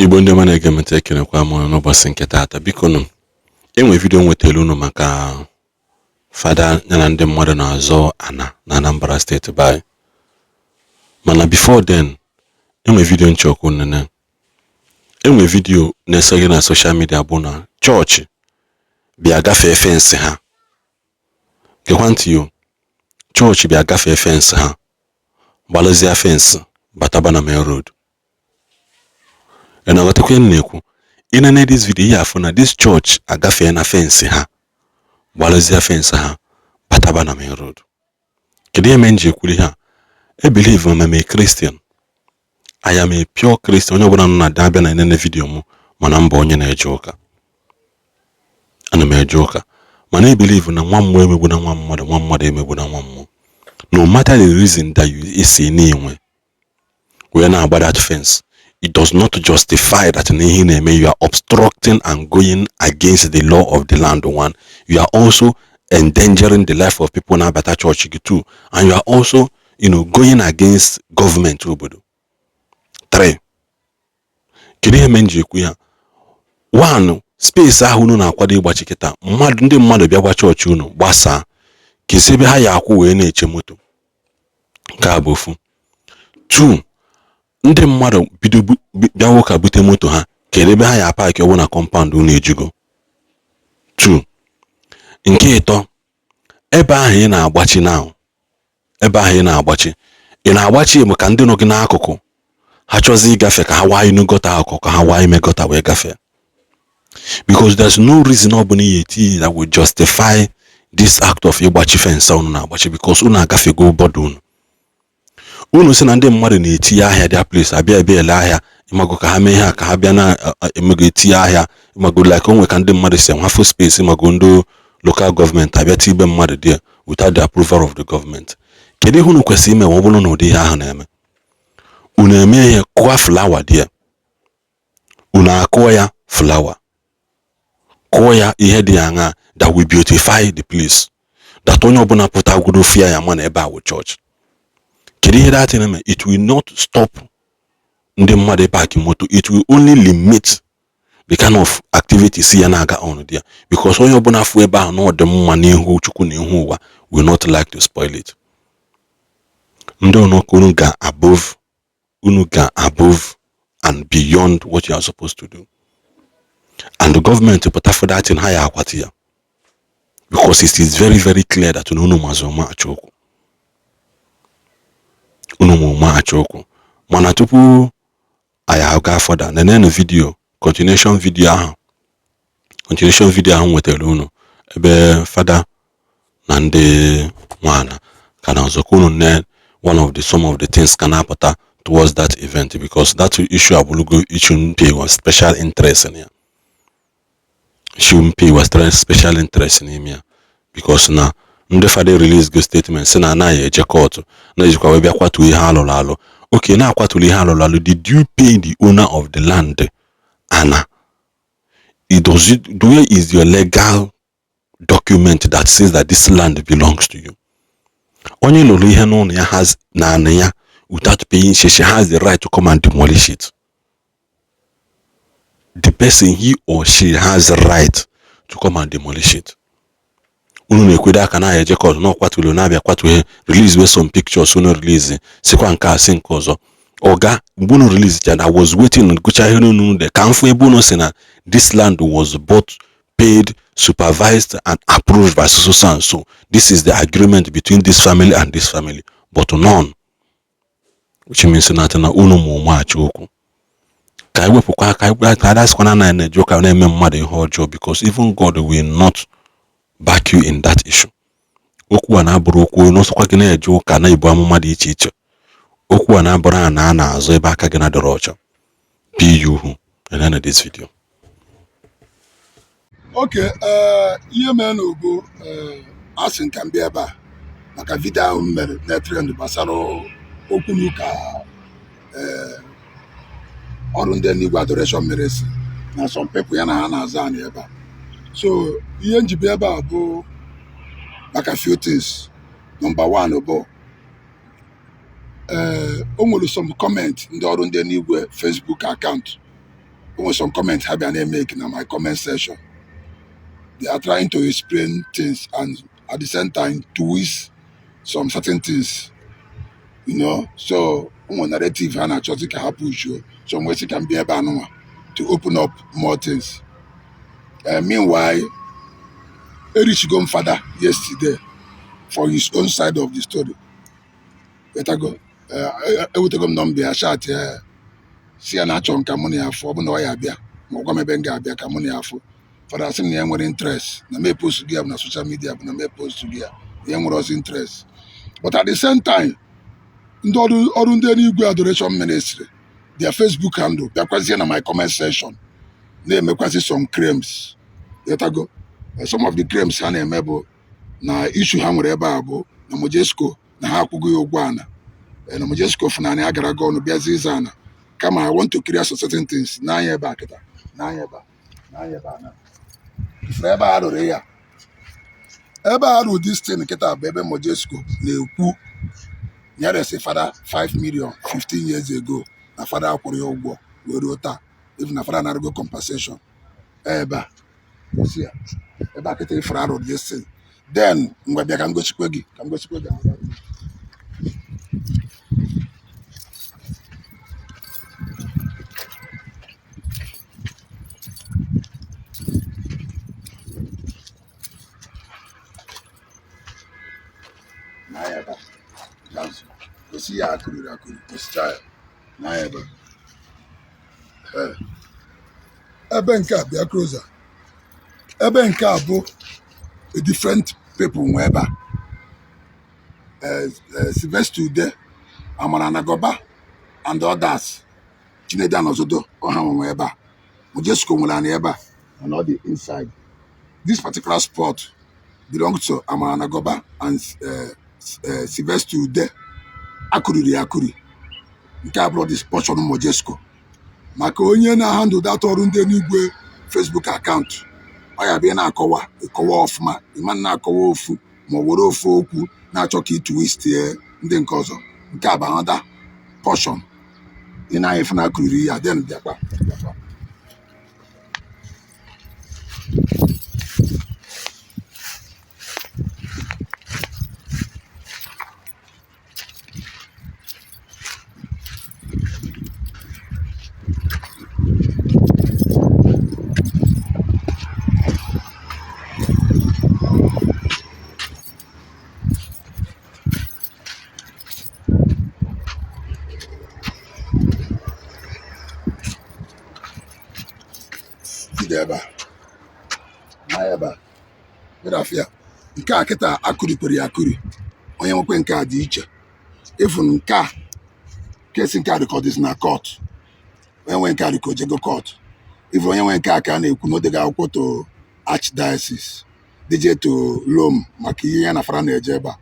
Igbo ndị ọma na-ege m ntị, ekenekwa m unu n'ụbọchị nke taata. Biko nụ, enwe video m nwetara unu maka fada ya na ndị mmadụ na-azọ ana na Anambra Steeti by. Mana before then, enwe video nchọkwu nene. Enwe video na-eseghe na social media bụ na chọọchị bịa gafee fence ha. Gekwa ntị yo, chọọchị bịa gafee fence ha, gbalụzie fence bataba na main road. Ị na-aghọtakwa ihe m na-ekwu? Ị nene this video, ihe afụ na this church agafee na fence ha, gbalụzie fence ha, bataba na main road. Kedu ihe mere m ji ekwuru ihe a? E believe m am a Christian. I am a pure Christian. Onye ọbụla nọ na abịa na enene video m mana m bụ onye na-eje ụka. Ana m eje ụka, mana e believe na nwa mmụọ emegbuna nwa mmadụ, nwa mmadụ emegbuna nwa mmụọ. No matter the reason that you esi na-enwe wee na-agba that fence, it does not justify that na ihe ị na-eme, you are obstructing and going against the law of the land. One, you are also endangering the life of people na-abata chọọchị gị. Two, and you are also going against gọọmenti obodo. Three, kedu ihe mere m ji ekwu ya? One, space ahụ unu na-akwado ịgbachi kịta, mmadụ, ndị mmadụ bịa gwa chọọchị unu gbasaa, kesi ebe ha ya akwụ wee na-eche moto? Nke a bụ ofu. Two, ndị mmadụ bido bịawa ụka bute moto ha, kedu ebe ha ya park? Ọ bụ na compound unu ejugo. Two, nke ịtọ, ebe ahụ ị na-agbachi now, ebe ahụ ị na-agbachi, ị na-agbachi bụ ka ndị nọ gị n'akụkụ ha chọzi ịgafe, ka ha waa inu gutter akụkụ, ka ha waa ime gutter wee gafee, because there's no reason ọ bụla ihe etinye that will justify this act of ịgbachi fence unu na-agbachi, because unu agafego border unu. Unu sị na ndị mmadụ na-etinye ahịa their place, abịa ebe ele ahịa, ịmago ka ha mee ihe a, ka ha bịa na emego etinye ahịa, ịmago like onwe ka ndị mmadụ si enwafụ space, ịmago ndị local gọọmenti abịa tibe mmadụ there without the approval of the government. Kedu ihe unu kwesịrị ime ma ọ bụrụ na ụdị ihe ahụ na-eme? Unu eme ihe kụọ flower there, unu akụọ ya flower, kụọ ya ihe dị aṅaa that will beautify the place, that onye ọbụla pụtagoro fia ya ma na ebe a wụ church. Kedu ihe that na-eme? It will not stop ndị mmadụ park moto. It will only limit the kind of activities ya na-aga on there, because onye ọbụla fụ ebe ahụ na ọ dị mma n'ihu Chukwu na ihu ụwa will not like to spoil it. Ndị ọnụka, unu ga above, unu ga above and beyond what you are supposed to do, and the government pụta for that thing, ha ya akwati ya, because it is very very clear that unu mazi ụma achọ okwu, unu ma ụma achọ okwu. Mana tupu anyị aga further, nenenu video, continuation video ahụ, continuation video ahụ nwetara unu ebe fada na ndị nwana ka na ọzọ unu ne one of the some of the things ka na-apụta towards that event, because that issue abụrụgo issue mpe was special interest in ya, issue mpe was special interest n'ime ya, because na ndị fada release go statement si na anaghị eje court na-ejikwa wee bịa kwatuo ihe alụrụ alụ. Okay, na-akwaturu ihe alụrụ alụ, did you pay the owner of the land ana? It does it, where is your legal document that says that this land belongs to you? Onye lụrụ ihe n'ụlọ ya has na ana ya without paying, she has the right to come and demolish it. The person, he or she has the right to come and demolish it. Unu na-ekwedo aka na eje court na ọkwatulu na-abịa kwatu ihe, release we some pictures unu release, sikwa nke a, si nke ọzọ. Oga, mgbe unu release cha, I was waiting, gụcha ihe unu de ka m fụ ebe unu si na this land was bought, paid, supervised and approved by so so and so. This is the agreement between this family and this family, but none, which means na na unu ma ụmụ achọ okwu ka anyị wepụkwa aka ka adasịkwana na na-eje ụka na-eme mmadụ ihe ọjọọ, because even God will not back you in that issue. Okwu a na-abụrụ okwu n'ọsọkwa gị na-eje ụka na-ebu amụma dị iche iche. Okwu a na-abụrụ a na a na-azụ ebe aka gị na-adọrọ ọcha. Be you who and end this video. Oke ihe mere n'obo asị nka m bịa ebe a maka video ahụ m mere na trend gbasara okwu na ụka ọrụ ndị Enugu Adoration mere si na some people ya na ha na-aza anyị ebe a. So ihe njibi ebe a bụ maka few things. Number one bụ o nwere some comment ndị ọrụ ndị Enugu Facebook account O nwere some comment ha bịa na-emeke na my comment section. They are trying to explain things and at the same time twist some certain things. So o nwere narrative ha na-achọzi ka ha pushuo. So m wee sị ka m bịa ebe anụnwa to open up more things. Meanwhile, erichigo m fada yesterday for his own side of the story. Etago ewetego m nọmba ya, chat ya, si ya na achọ m ka mụ na ya fụ. Ọ bụ na ọ ya abịa, ma ọ gwa m ebe m ga-abịa ka mụ na ya fụ. Fada sị m na ya nwere interest na m epost gị ya bụ na social media, bụ na m epost gị ya, ya nwere ozi interest. But at the same time, ndị ọrụ ndị eluigwe adoration ministry, their Facebook handle, bịakwazie na my comment section na-emekwazi some claims. Ghọtago? Some of the claims ha na-eme bụ na issue ha nwere ebe a bụ na Mojesco na ha akwụghị ya ụgwọ ana. Na Mojesco fụnanị a gara aga ọnụ bịazie ịza ana. Kama I want to clear some certain things. N'anya ebe a kịta, n'anya ebe a, n'anya ebe a na ifuru ebe a rụrụ ya, ebe a rụrụ this thing kịta bụ ebe Mojesco na-ekwu nyeresi fada 5 million 15 years ago, na fada akwụrụ ya ụgwọ wee ruo taa, even na fada na-arụgo compensation ebe a. Gosi ya ebe a kịta ifuru arụ this thing. Then ngwa, bịa ka m gosikwe gị, ka m gosikwe gị another thing. N'anya ebe a. Bịa nso. Gosi ya akụriri akụri, gosicha ya n'anya ebe a. Ee. Ebe nke a, bịa closer. Ebe nke a bụ a different people nwe ebe a. Sylvester Ude, Amara Anagoba and others, Chinedu Anozodo, ọha nwe ebe a. Mojesco nwere anyị ebe a, and all the inside this particular spot belongs to Amara Anagoba and Sylvester Ude. Akụriri ya akụri. Nke a bụrụ this portion Mojesco. Maka onye na-handle that ọrụ ndị eluigwe Facebook account, ọ ya bịa na-akọwa, ịkọwa ọfụma. Ịma na-akọwa ofu ma ọ were ofu okwu na-achọ ka ị twistie ndị nke ọzọ. Nke a bụ another portion ị na-anya ife na akụriri ya. Then bịakwa, bịakwa. Bido ebe a na ebe a bịara. Nke a kịta akụrikwere ya akụri. Onye nwekwe nke a dị iche. Even nke a, case nke a dị ka ọ dịzi na court. Onye nwe nke a dị ka ojego court. Even onye nwe nke a ka a na-ekwu na o dega akwụkwọ to archdiocese, dịje to Rome maka ihe ya na fara na-eje ebe a.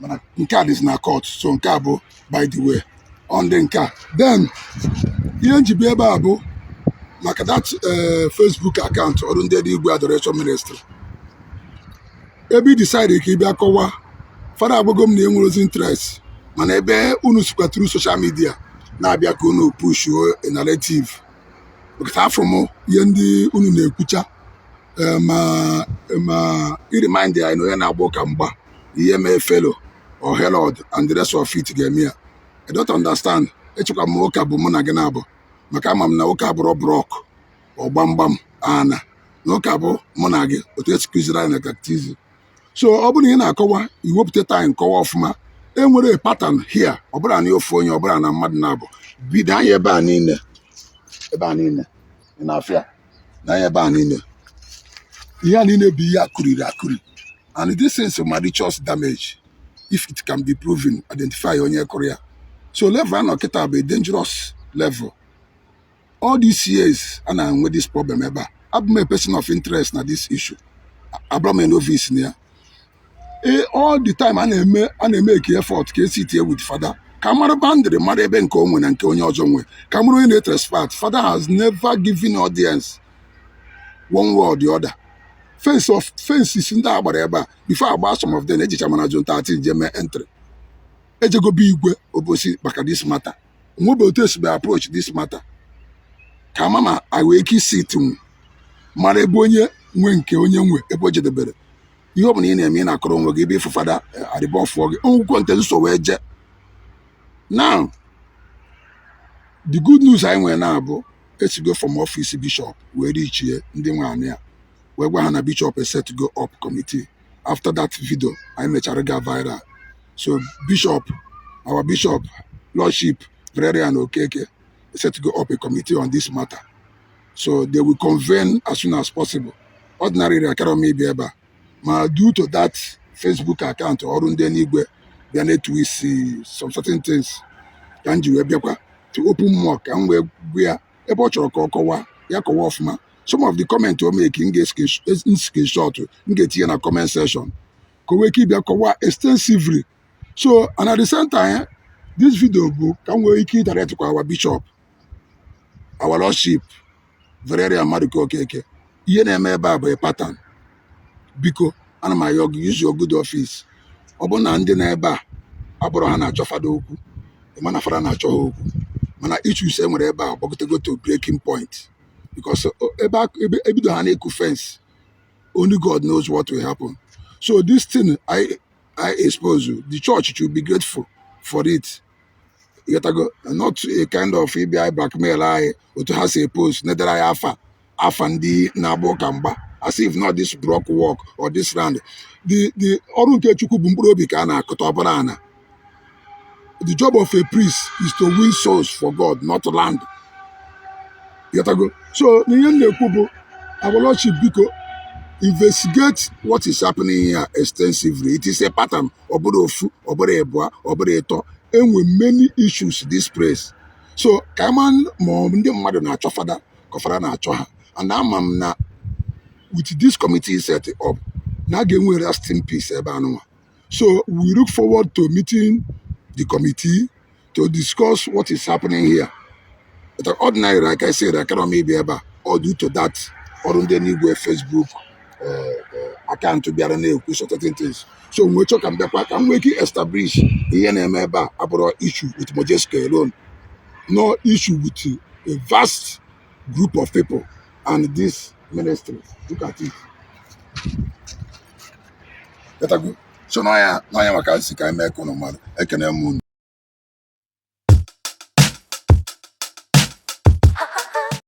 Mana nke a dịzi na court. So nke a bụ by the way on ndị nke a. Then ihe njibi ebe a bụ maka that Facebook account ọrụ ndị igwe adoration ministry, ebe ị decide ka ị bịa kọwaa. Fada agwago m na enwere ozi interest, mana ebe unu sikwa through social media na-abịa ka unu pushuo a narrative, because afọ m ihe ndị unu na-ekwucha, ma i remind anyị na onye na-agba ụka mgba ihe mee fellow or herald and the rest of it ga-eme ya. I don't understand. Echekwa m ụka bụ mụ na gị na-abụ, maka ama m na ụka bụrụ block ọ gbamgbam ana na ụka bụ mụ na gị, otu esi kụziri anyị na catechism. So ọ bụrụ na ị na-akọwa, iwepụta time kọwa ọfụma. Enwere a pattern here. Ọ bụla na ofu onye, ọ bụla na mmadụ na-abụ bido anya ebe a niile, ebe a niile ị na-afịa na anya ebe a niile, ihe a niile bụ ihe akụriri akụri. And this is malicious damage if it can be proven, identify onye kụrụ ya. So level anọ kịta bụ a dangerous level. All these years a na-enwe this problem ebe a, abụ m a person of interest na this issue, abụrụ m a novice na ya. All the time a na-eme eke effort ka esi tie with fada ka mara boundary, mara ebe nke o nwe na nke onye ọzọ nwe, ka mara onye na-etrespass. Father has never given audience one way or the other. Fence of fences ndị a gbara ebe a, before agba some of them, ejicha mana zone 13 jee mee entry, ejegobe igwe Obosi maka this matter. Nwebe otu esibe approach this matter. Ka ama ma anyị wee ike isi itinwu mara ebe onye nwe nke onye nwe, ebe o jedebere. Ihe ọ bụla ị na-eme, ị na-akọrọ onwe gị ebe ịfụ fada arịba ọfụọ gị onwukwo nte nso wee jee. Now, the good news anyị nwere na-abụ esigo from office bishop wee richie ndị nwe anị a, wee gwa ha na bishop set go up committee after that video anyị mechara ga viral. So bishop, our bishop, Lordship Valerian Okeke, set go up a committee on this matter, so they will convene as soon as possible. Ordinarily, akara m ịbịa ebe a, ma due to that Facebook account ọrụ ndị n'igwe bịa na-etu isi some certain things, ka m ji wee bịakwa to open more, ka m wee gwa ya ebe ọ chọrọ ka ọ kọwaa ya, kọwaa ọfụma. Some of the comment o make, m ga-screenshot, m ga-etinye na comment section ka o nwee ike ịbịa kọwaa extensively. So, and at the same time, this video bụ ka m nwee ike direct kwa our bishop, our Lordship Valerian Maduka Okeke. Ihe na-eme ebe a bụ a pattern. Biko, ana m ayọ gị, use your good office. Ọ bụrụ na ndị na ebe a abụrụ ha na-achọ fada okwu, ịma na fada na-achọ ha okwu, mana issues e nwere ebe a gbagotego to breaking point, because ebe ebe ebido ha na-eku fence, only God knows what will happen. So this thing I expose you, the church should be grateful for it. Ịghọtago? Not a kind of ịbịa blackmail anyị otu ha si post nedere anyị afa afa ndị na-agba ụka mgba, as if not this block work or this land. The ọrụ nke Chukwu bụ mkpụrụ obi ka a na-akụta ọbụla ana. The job of a priest is to win souls for God, not land. Ịghọtago? So n'ihe m na-ekwu bụ, our Lordship, biko, investigate what is happening here extensively. It is a pattern. Ọ bụrụ ofu, ọ bụrụ ịbụa, ọ bụrụ ịtọ, enwe many issues this place. So ka ama ma ọ ndị mmadụ na-achọ fada ka fada na-achọ ha. And ama m na with this committee set up, na a ga-enwe lasting peace ebe anụnwa. So we look forward to meeting the committee to discuss what is happening here. But ordinarily, like I said, akara m ịbịa ebe a, all due to that ọrụ ndị n'igwe Facebook account bịara na-ekwu certain things. So nwee chọ ka m bịakwa ka m nwee ike establish ihe na-eme ebe a abụrụ issue with Mojesco alone, no issue with a vast group of people and this ministry. Look at it. Ghọtago? So n'ọnya n'ọnya maka nsi ka anyị mee ka ụnụ mmadụ ekene m unu.